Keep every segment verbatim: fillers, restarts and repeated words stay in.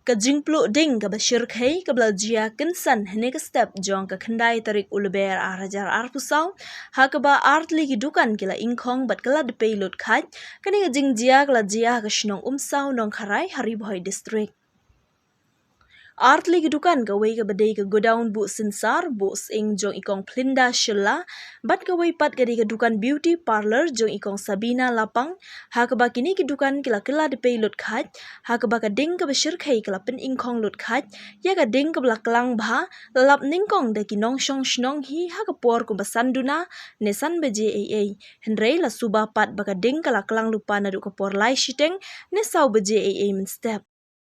Ka jingpluh ding kaba shyrkhei kaba la jia kynsan hynne ka step jong ka khyndai tarik u Lber ar hajar arphew saw, ha kaba artylli ki dukan ki la ingkhong bad ka la dpei lut khait. Kane ka jingjia ka la jia ha ka shnong Umsaw Nongkharai ha Ri Bhoi District. Artylli ki dukan, kawei kaba dei ka godown buh synsar, buh sying jong i Kong Phlinda Shylla, bad kawei pat ka dei ka dukan beauty parlour jong i Kong Sabina Lapang, ha kaba kine ki dukan ki la kylla dpei lut khait, ha kaba ka ding kaba shyrkhei ka la pyningkhong lut khait ïa ka ding kaba la klang bha, la lap nyngkong da ki nongshong shnong hi ha ka por kumba san duna ne san baje eiei. Hynrei la suba pat ba ka ding ka la klang lypa naduh ka por lai shiteng ne saw baje eiei mynstep.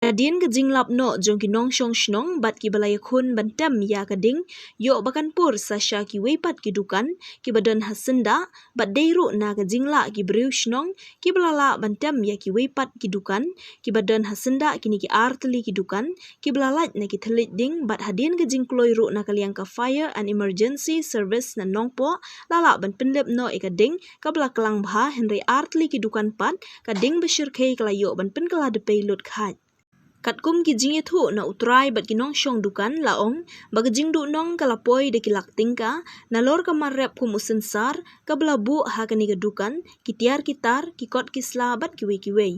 Hadien ka jinglap noh jong ki nongshong shnong bad kiba la ïakhun ban tem ïa ka ding, ïoh ba kan pur sa sha kiwei pat ki dukan kiba don ha syndah, bad dei ruh na ka jinglah ki briew shnong kiba la lah ban tem ïa kiwei pat ki dukan kiba don ha syndah kine ki artylli ki dukan kiba la lait na ki thylliej ding, bad hadien ka jingkloi ruh na ka liang ka Fire and Emergency Service na Nongpoh, la lah ban pynlip noh ïa ka ding kaba la klang bha, hynrei artylli ki dukan pat ka ding ba shyrkhei ka la ïoh ban pynkylla dpei lut khait. Katkum ki jingïathuh na u trai bad ki nongshong dukan, la ong ba ka jingduhnong ka la poi da ki lak tyngka nalor ka mar rep kum u synsar kaba la buh ha kane ka dukan, ki tiar ki tar, ki kot ki sla bad kiwei kiwei.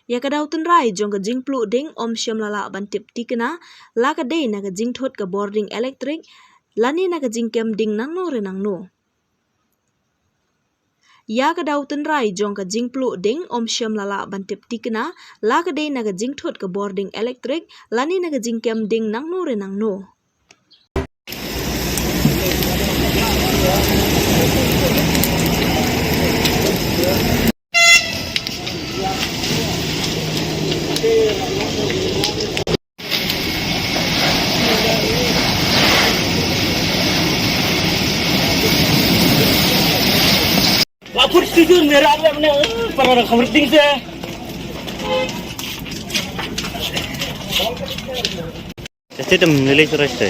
Ïa ka daw tynrai jong ka jingpluh ding ym shym la lah ban tip thikna, la ka dei na ka jingthut ka bording elektrik lane na ka jingkem ding nangno re nangno. Ïa ka daw tynrai jong ka jingpluh ding ym shym la lah ban tip thikna, la ka dei na ka jingthut ka bording elektrik lane na ka jingkem ding nangno re nangno. Wa phut setuju mera le mane para khawar ding se. Este tem nilai surai se.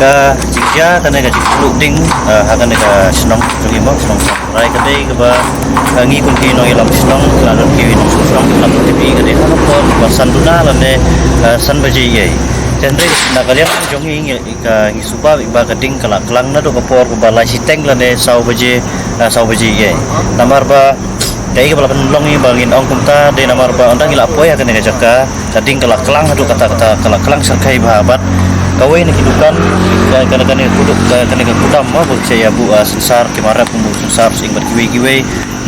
Ka jingjia kane ka jingpluh ding, eh, ha kane ka shnong jong ngi mo, shnong Rai ka dei kaba, eh, ngi kum ki nongïalam shnong, ki la don ki nongshong shnong, ki la don ki, ka dei ha ka por ba san duna lane, eh, san baje ïa. Te hynrei na ka liang jong ngi, ngi, ka, ngi suba ba ka ding ka la klang naduh ka por kaba lai shiteng lane saw baje, eh, saw baje ïa. Namar ba kaei kaba la pynlong ïa ba ngin ong kumta, dei namar ba ynda ngi la poi ha kane ka jaka, ka ding ka la klang haduh katta katta, ka la klang syrkhei bha bad kawei na ki dukan, ka, ka, kane ka kudam, ka, kane ka kudam mo, ba ki shah ïa buh, ah, sensar, ki marep, buh sensar, sing bad kiwei kiwei.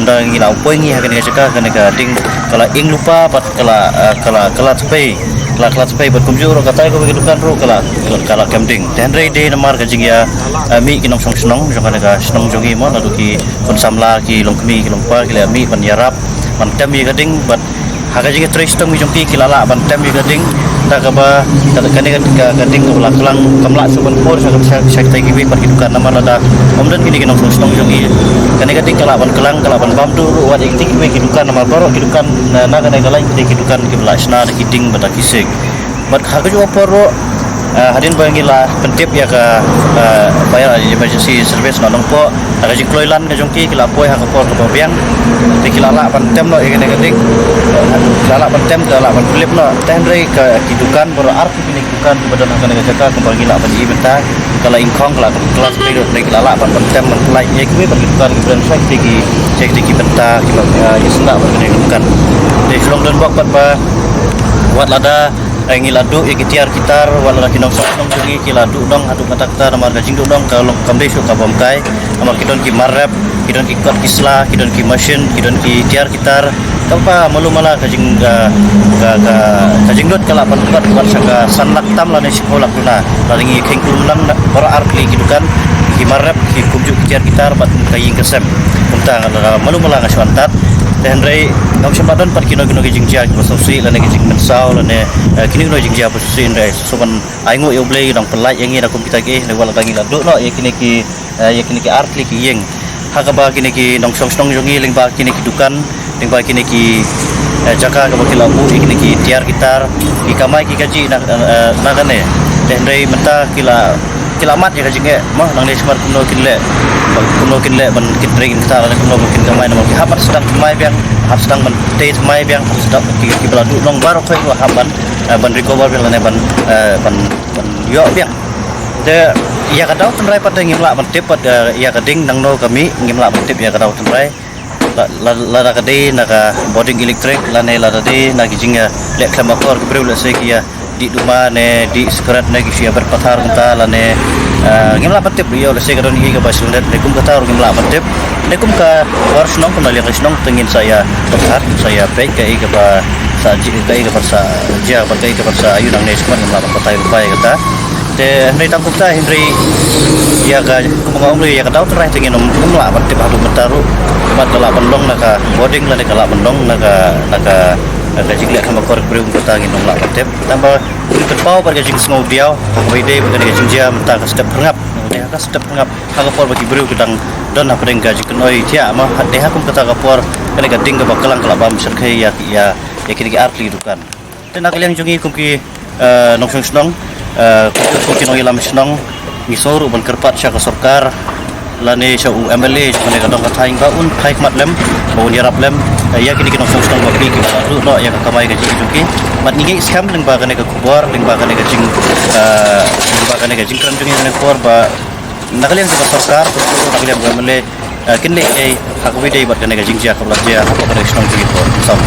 Ynda ngi la poi ngi ha kane ka jaka, kane ka ding ka la ing lypa bad ka la, ah, ka la, ka la tpei, ka la, ka la tpei bad kumjuh ruh katai kawei ka dukan ruh ka la, ka la kem ding. Te hynrei dei namar ka jingïa, ah, mih ki nongshong shnong jong kane ka shnong jong ngi mo, naduh ki khun samla, ki longkmie, ki longpa, ki la mih ban ïarap, ban tem ïa ka ding, bad ha ka jingïatrei shitom jong ki, ki la lah ban tem ïa ka ding, da kaba, da kane ka, ka, ka ding kaba la klang, kam lah shuh ban pur sha, sha, sha kitai kiwei pat ki dukan, namar lada ym don kine ki nongshong shnong jong ngi, kane ka ding ka lah ban klang, ka lah ban bam duh ruh wat ïa kitai kiwei ki dukan, namar baroh ki dukan, na, na kane ka lain kitai ki dukan kiba la shna da ki ding bad da ki siej. Bad ha kajuh ka por ruh, ah, hadien ba ngi la pyntip ïa ka, ah, Fire Emergency Service na Nongpoh, ha ka jingkloi lan ka jong ki, ki la poi ha ka por kaba biang. Te ki la lah ban tem noh ïa kane ka ding. Ki la lah ban tem, ki la lah ban pynlip noh. Te hynrei ka, ki dukan baroh ar tylli ki dukan kiba don ha kane ka jaka kumba ngi lah ban ïohi mynta, ka la ingkhong, ka la, ka la tpei lut, hynrei ki la lah ban, ban tem, ban pynlait ïa kiwei pat ki dukan kiba don sha kitei ki, sha kitei ki bynta kiba, ah, ïa sngap bad kane ka dukan. Te shu long donbok pat ba wat lada, eh, ngi la duh ïa ki tiar ki tar, wat lada ki nongshong shnong jong ngi ki la duh dong haduh katta katta, namar ka jingduh dong ka long kam dei shuh kaba ym kai, namar ki don ki marep, ki don ki kot ki sla, ki don ki mashin, ki don ki tiar ki tar, kaba malu mala ka jing, ka, ka, ka, ka jinglut ka lah ban kat, kat sha ka san lak tam lane shiphew lak duna. Lada ngi kheiñ kum lang baroh ar tylli ki dukan, ki marep, ki kumjuh ki tiar ki tar bad ka ïing ka sem. Kumta nga la malu mala nga shu antad. Te hynrei ngam shym la don pat kino kino ki jingjia kiba sngewsih lane ki jingmynsaw lane, eh, kino kino jingjia ba sngewsih, hynrei sngewbha ban ainguh ïa U Blei u dang pynlait ïa ngi na kum kita ki, hynrei wat lada ngi la duh noh ïa kine ki, eh, ïa kine ki ar tylli ki ïing, ha kaba kine ki nongshong shnong jong ngi lyngba kine ki dukan, lyngba kine ki, eh, jaka kaba ki la buh ïa kine ki tiar ki tar, ki kamai ki kajih na, eh, na kane. Te hynrei mynta ki la, ki la mad ïa ka jingeh mo, nangne shakhmat kumno kin leh, kumno kin leh ban, kin trei kin ktah lane kumno ban kin kamai, namar ki hap ban sdang thymmai biang, hap sdang ban tei thymmai biang, hap sdang ki, kiba la duh nong baroh khoit ruh hap ban, eh, ban recover biang lane ban, eh, ban, ban ïoh biang. Te ïa ka daw tynrai pat te ngim lah ban tip pat, eh, ïa ka ding nangno ka mih, ngim lah ban tip ïa ka daw tynrai. La, la, lada ka dei na ka bording electric lane lada dei na ki jing, eh, leh khlem akor ki briew, lehse ki ïa dih duma ne dih sikret ne ki shu ïa bret pathar kumta lane, eh, ngim lah ban tip ïoh, lehse ka don hi kaba shu lyndet ne kum kata ruh ngim lah ban tip. Ne kum ka war shnong, kum na liang ka shnong te ngin sa ïa pathar, sa ïa peit kaei kaba sa jia, kaei kaba sa jia bad kaei kaba sa ïoh nangne shakhmat, ngim lah ban batai lypa ïa kata. Te hynrei tang kumta hynrei ïa ka, kumba nga ong ruh, ïa ka daw tynrai te ngin ym lah ban tip haduh mynta ruh. Bad ka lah ban long na ka bording lane ka lah ban long na ka, na ka, na ka jingleh khlem akor ki briew, kumta ngin ym lah ban tip. Tang ba ngi pynpaw bad ka jingsngewdiaw ha kaba ïadei bad kane ka jingjia mynta ka step phyrngap. Te ha ka step phyrngap ha ka por ba ki briew ki dang don hapdeng ka jingkynoi thiah ma, ha, te ha kum kata ka por kane ka ding kaba klang ka la bam syrkhei ïa, ïa, ïa kine ki ar tylli ki dukan. Te na ka liang jong ngi kum ki, eh, nongshong shnong, eh, kum ki, kum ki nongïalam shnong, ngi sngew ruh ban kyrpad sha ka sorkar lane sha u M L A jong kane ka dong ka thaiñ ba un phai khmat lem, ba un ïarap lem, eh, ïa kine ki nongshong shnong ba phi kiba la duh noh ïa ka kamai kajih jong ki. Bad ngi ngeit skhem lyngba kane ka khubor, lyngba kane ka jing, eh, lyngba kane ka jingkren jong ngi ha kane ka por ba na ka liang jong ka sorkar, na ka liang jong ka M L A, eh, kin leh ei ha kaba ïadei bad kane ka jingjia kaba la jia hapoh kane ka shnong jong ngi por. Sam.